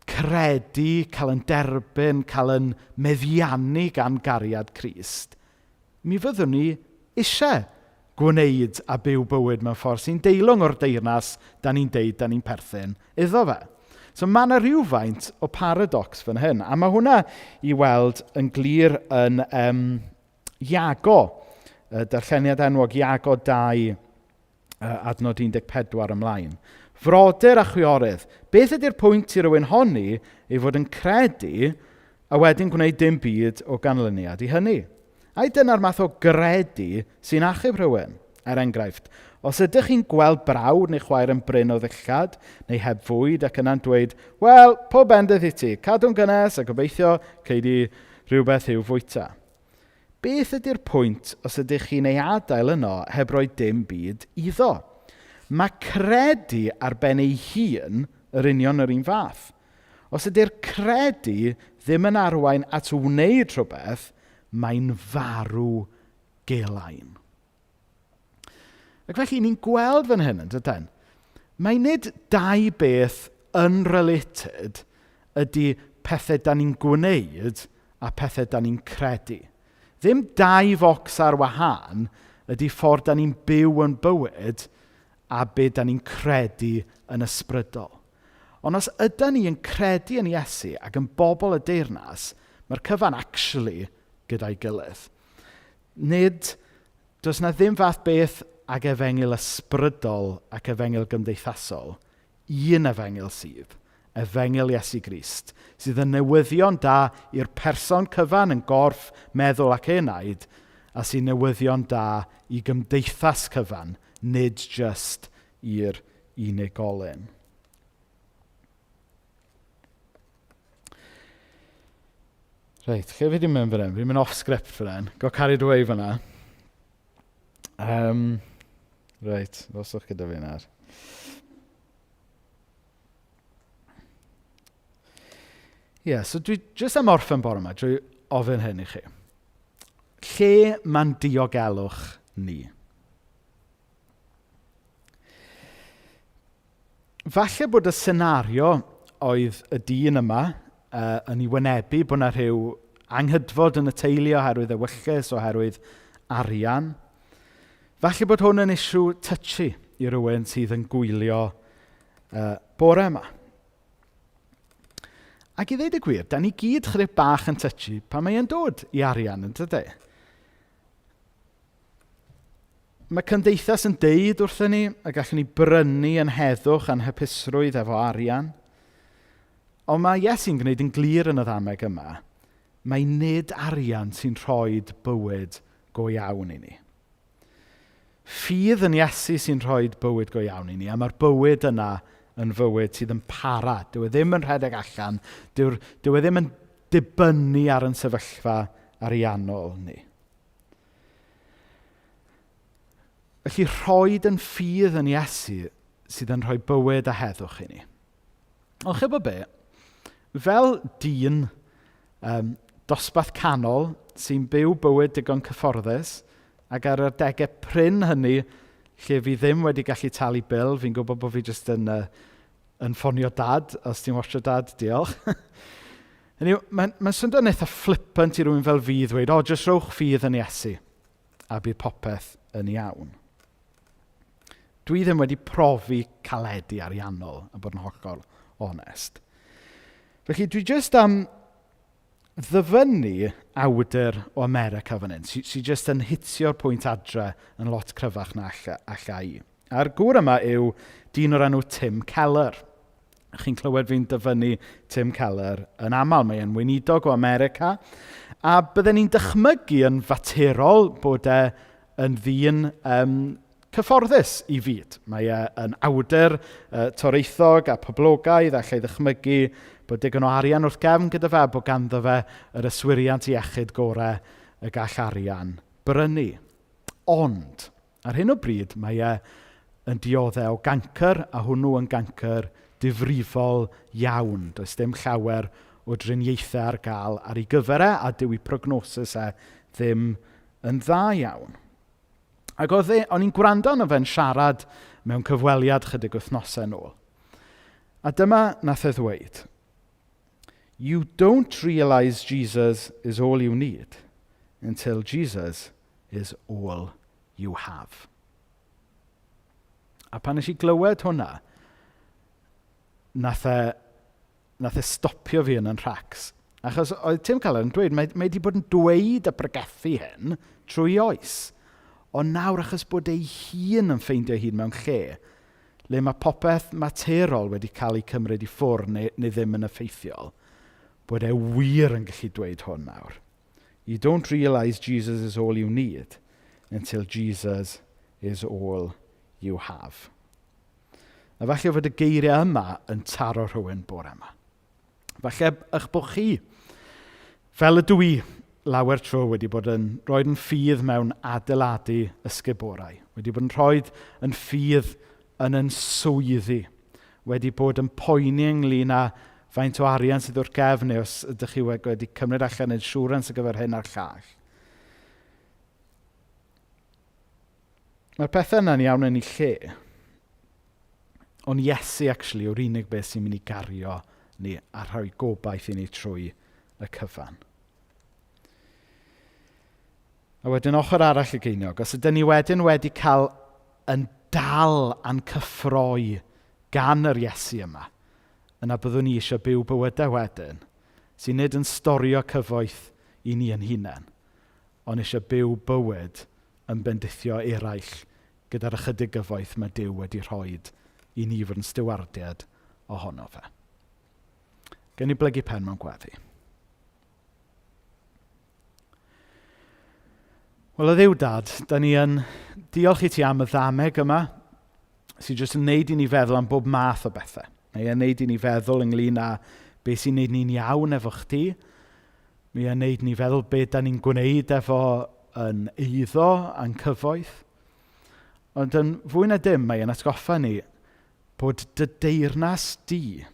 credu, cael yn derbyn, cael yn meddiannu gan gariad Crist, mi fyddwn ni eisiau gwneud a byw bywyd mewn ffordd sy'n deilwng o'r deyrnas da ni'n deud da ni'n perthyn iddo fe. So mae yna rhywfaint o paradox fan hyn, a mae hwnna i weld yn glir yn um, Iago, y darlleniad enwog Iago 2, adnod 14 ymlaen. Frodyr a chwiorydd, beth ydy'r pwynt i rywun honni ei fod yn credu a wedyn gwneud dim byd o ganlyniad i hynny? Ai dyna'r math o gredu sy'n achub rhywun? Er enghraifft, os ydych chi'n gweld brawd neu chwaer yn brin o ddillad neu heb fwyd ac yna'n dweud, wel, pob bendith i ti, cadw'n gynnes a gobeithio cei di rhywbeth i'w fwyta. Beth ydy'r pwynt os ydych chi'n ei adael yno heb roi dim byd iddo? Mae credu ar ben ei hun yr union yr un fath. Os ydy'r credu ddim yn arwain at wneud rhywbeth, mae'n farw gelain. Ac felly, ni'n gweld fan hyn yn dydyn, mae nid dau beth unrelated ydy pethau da ni'n gwneud a pethau da ni'n credu. Ddim dau focs ar wahân ydy ffordd da ni'n byw yn bywyd a be da ni'n credu yn ysbrydol. Ond os ydy ni yn credu yn Iesu ac yn bobl y deyrnas, mae'r cyfan actually gyda'i gilydd. Nid Does na ddim fath beth ag efengyl ysbrydol ac efengyl gymdeithasol. Un efengyl sydd, efengyl Iesu Grist, sydd yn newyddion da i'r person cyfan yn gorff, meddwl ac enaid, a sy'n newyddion da i gymdeithas cyfan, nid jyst i'r unigolyn. Reit, lle fi wedi mynd fan hyn? Fi'n mynd off script fan hyn. Got carried away fan'na. Um, reit, ddoswch gyda fi nawr. Ie, yeah, so dwi jyst am orffen bore yma drwy ofyn hyn i chi. Lle mae'n diogelwch ni? Falle bod y senario oedd y dyn yma uh, yn ei wynebu bod yna rhyw anghydfod yn y teulu oherwydd ewyllys, oherwydd arian. Falle bod hwn yn issue touchy i rywun sydd yn gwylio uh, bore yma. Ac i ddeud y gwir, da ni gyd chydig bach yn touchy pan mae e'n dod i arian, yn dydy? Mae cymdeithas yn deud wrthyn ni y gallwn ni brynu yn heddwch a'n hapusrwydd efo arian. Ond mae Iesu'n gwneud yn glir yn y ddameg yma, mae nid arian sy'n rhoi bywyd go iawn i ni. Ffydd yn Iesu sy'n rhoi bywyd go iawn i ni, a mae'r bywyd yna yn fywyd sydd yn para. Dyw e ddim yn rhedeg allan. Dyw'r, dyw e ddim yn dibynnu ar yn sefyllfa ariannol ni. Felly rhoed yn ffydd yn Iesu sydd yn rhoi bywyd a heddwch i ni. Ond chi'bo be? Fel dyn um, dosbarth canol sy'n byw bywyd digon cyfforddus ac ar adegau prin hynny lle fi ddim wedi gallu talu bil, fi'n gwybod bod fi jyst yn, yn ffonio dad, os ti'n watcho dad, diolch. Hynny yw, mae'n mae syndod eitha flippant i rywun fel fi ddweud, o, oh, jyst rhowch ffydd yn Iesu, a bydd popeth yn iawn. Dwi ddim wedi profi caledu ariannol, a bod yn hollol onest. Felly dwi jyst am ddyfynnu awdur o America fan hyn, sy, sy jyst yn hitio'r pwynt adre yn lot cryfach na alla, alla i. A'r gŵr yma yw dyn o'r enw Tim Keller. Chi'n clywed fi'n dyfynnu Tim Keller yn aml. Mae e'n weinidog o America. A bydden ni'n dychmygu yn faterol bod e yn ddyn um, cyfforddus i fyd. Mae e yn awdur toreithog a poblogaidd, allai ddychmygu bod digon o arian wrth gefn gyda fe, a bod ganddo fe yr yswiriant iechyd gorau y gall arian brynu. Ond, ar hyn o bryd, mae e yn dioddef o gancr, a hwnnw yn gancr difrifol iawn. Does dim llawer o driniaethau ar gael ar ei gyfer e, a dyw ei prognosis e ddim yn dda iawn. Ac oedd e, o'n i'n gwrando arno fe'n siarad mewn cyfweliad chydig wythnosau nôl. A dyma nath e ddweud, You don't realise Jesus is all you need until Jesus is all you have. A pan nes i glywed hwnna, nath e, nath e stopio fi yn yn rhacs. Achos oedd Tim Keller yn dweud, mae, mae wedi bod yn dweud y pregethu hyn trwy oes. Ond nawr achos bod ei hun yn ffeindio hun mewn lle, le mae popeth materol wedi cael ei cymryd i ffwrdd neu, neu ddim yn effeithiol, bod e wir yn gallu dweud hwn nawr. You don't realise Jesus is all you need until Jesus is all you have. A falle fod y geiriau yma yn taro rhywun bore yma. Falle eich bod chi, fel ydw i, lawer tro wedi bod yn rhoi yn ffydd mewn adeiladu ysguborau, wedi bod yn rhoi yn ffydd yn yn swyddi, wedi bod yn poeni ynglyn â faint o arian sydd wrth gefn neu os ydych chi wedi cymryd allan insurance ar gyfer hyn a'r llall. Mae'r pethau yna'n iawn yn ei lle, ond Iesu actually yw'r unig beth sy'n mynd i gario ni a rhoi gobaith i ni trwy y cyfan. A wedyn ochr arall y geiniog, os ydyn ni wedyn wedi cael yn dal a'n cyffroi gan yr Iesu yma, yna byddwn ni eisiau byw bywydau wedyn, sy'n nid yn storio cyfoeth i ni yn hunain, ond eisiau byw bywyd yn bendithio eraill gyda'r ychydig gyfoeth mae Duw wedi rhoi i ni fod yn stiwardiad ohono fe. Gen i blygu pen mewn gweddi. Wel, o Dduw Dad, da ni yn diolch i ti am y ddameg yma, sy'n jyst yn neud i ni feddwl am bob math o bethau. Mae e'n neud i ni feddwl ynglyn â beth sy'n neud ni'n iawn efo chdi. Mae e'n neud ni feddwl beth da ni'n gwneud efo yn eiddo a'n cyfoeth. Ond yn fwy na dim, mae e'n atgoffa ni bod dy deyrnas di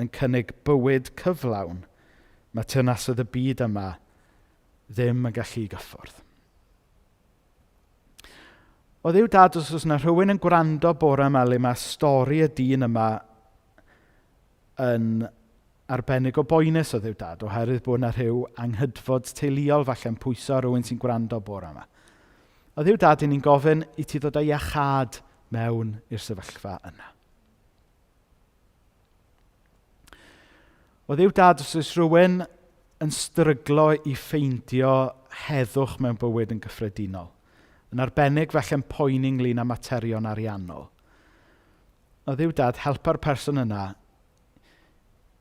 yn cynnig bywyd cyflawn. Mae teyrnasoedd y byd yma ddim yn gallu gyffwrdd. O Dduw Dad, os oes yna rhywun yn gwrando bore yma le mae stori y dyn yma yn arbennig o boenus o Dduw Dad, oherwydd bod yna rhyw anghydfod teuluol falle'n pwyso ar rhywun sy'n gwrando bore yma. O Dduw Dad, i ni'n gofyn i ti ddod â iachâd mewn i'r sefyllfa yna. O Dduw Dad, os oes rhywun yn stryglo i ffeindio heddwch mewn bywyd yn gyffredinol, yn arbennig falle'n poeni ynglyn â materion ariannol, o Dduw Dad, helpa'r person yna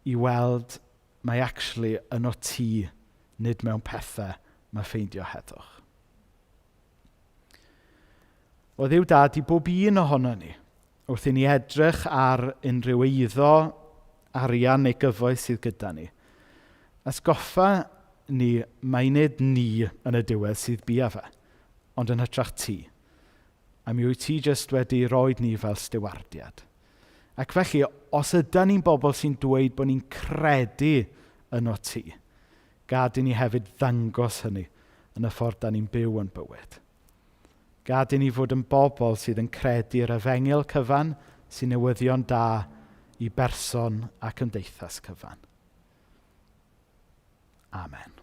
i weld mae actually yno ti, nid mewn pethau mae ffeindio heddwch. O Dduw Dad, i bob un ohono ni, wrth i ni edrych ar unrhyw eiddo, arian neu gyfoeth sydd gyda ni, atgoffa ni mai nid ni yn y diwedd sydd bia fe, ond yn hytrach ti. A mi wyt ti jyst wedi roed ni fel stiwardiad. Ac felly, os ydan ni'n bobl sy'n dweud bod ni'n credu yno ti, gad i ni hefyd ddangos hynny yn y ffordd da ni'n byw yn bywyd. Gad i ni fod yn bobl sydd yn credu'r efengyl cyfan sy'n newyddion da i berson a cymdeithas cyfan. Amen.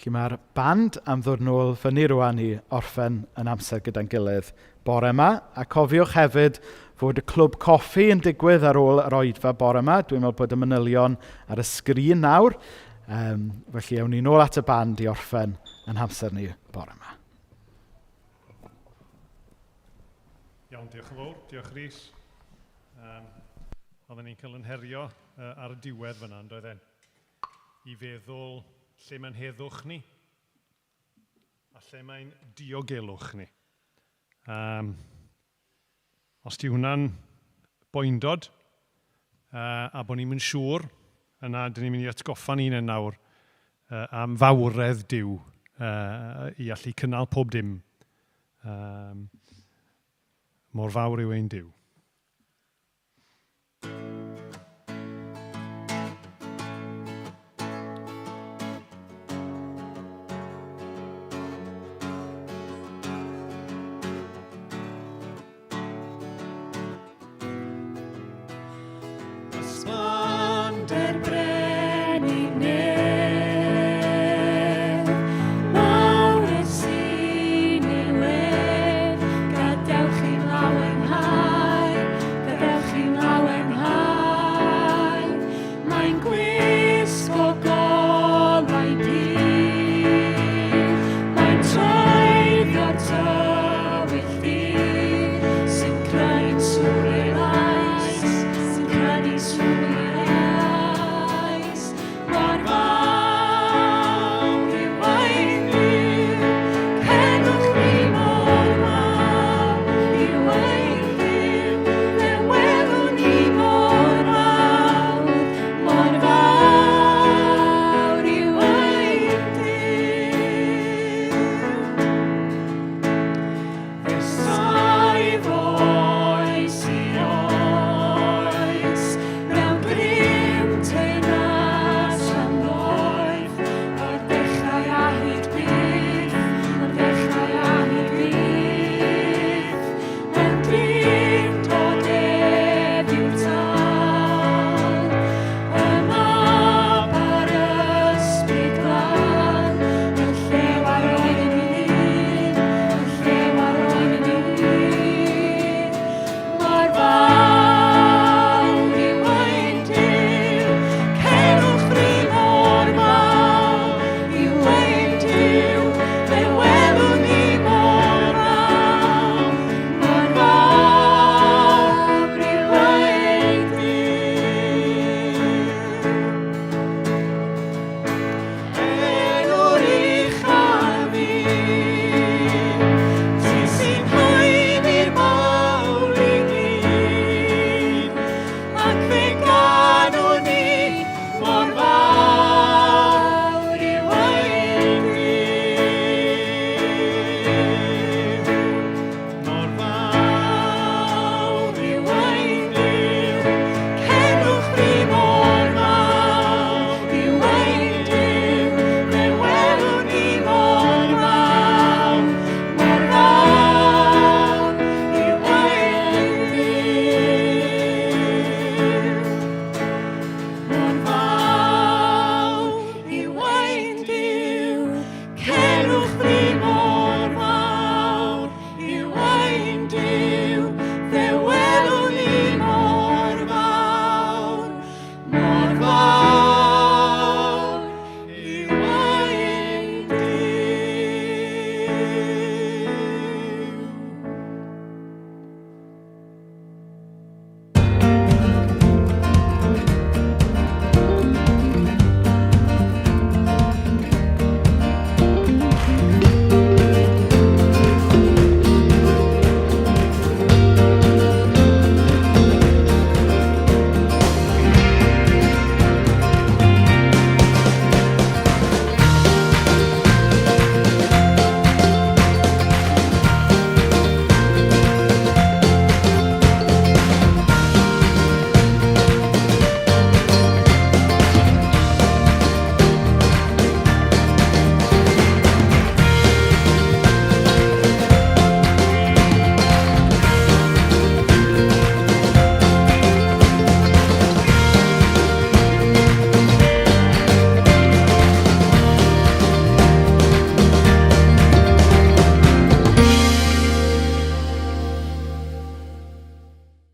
Felly mae'r band am ddod nôl fyny rwan i orffen yn amser gyda'n gilydd bore yma. A cofiwch hefyd fod y clwb coffi yn digwydd ar ôl yr oedfa bore yma. Dwi'n meddwl bod y manylion ar y sgrin nawr. Um, felly awn ni nôl at y band i orffen yn hamser ni bore yma. Iawn, diolch yn fawr. Diolch Rhys. Um, oedden ni'n cael yn herio uh, ar y diwedd fyna, yn doedden? I feddwl lle mae'n heddwch ni a lle mae'n diogelwch ni. Um, os di hwnna'n boendod uh, a bod ni'n mynd siŵr, yna dyn ni'n mynd i atgoffa ni'n yn nawr uh, am fawredd Duw uh, i allu cynnal pob dim. Um, mor fawr yw ein Duw.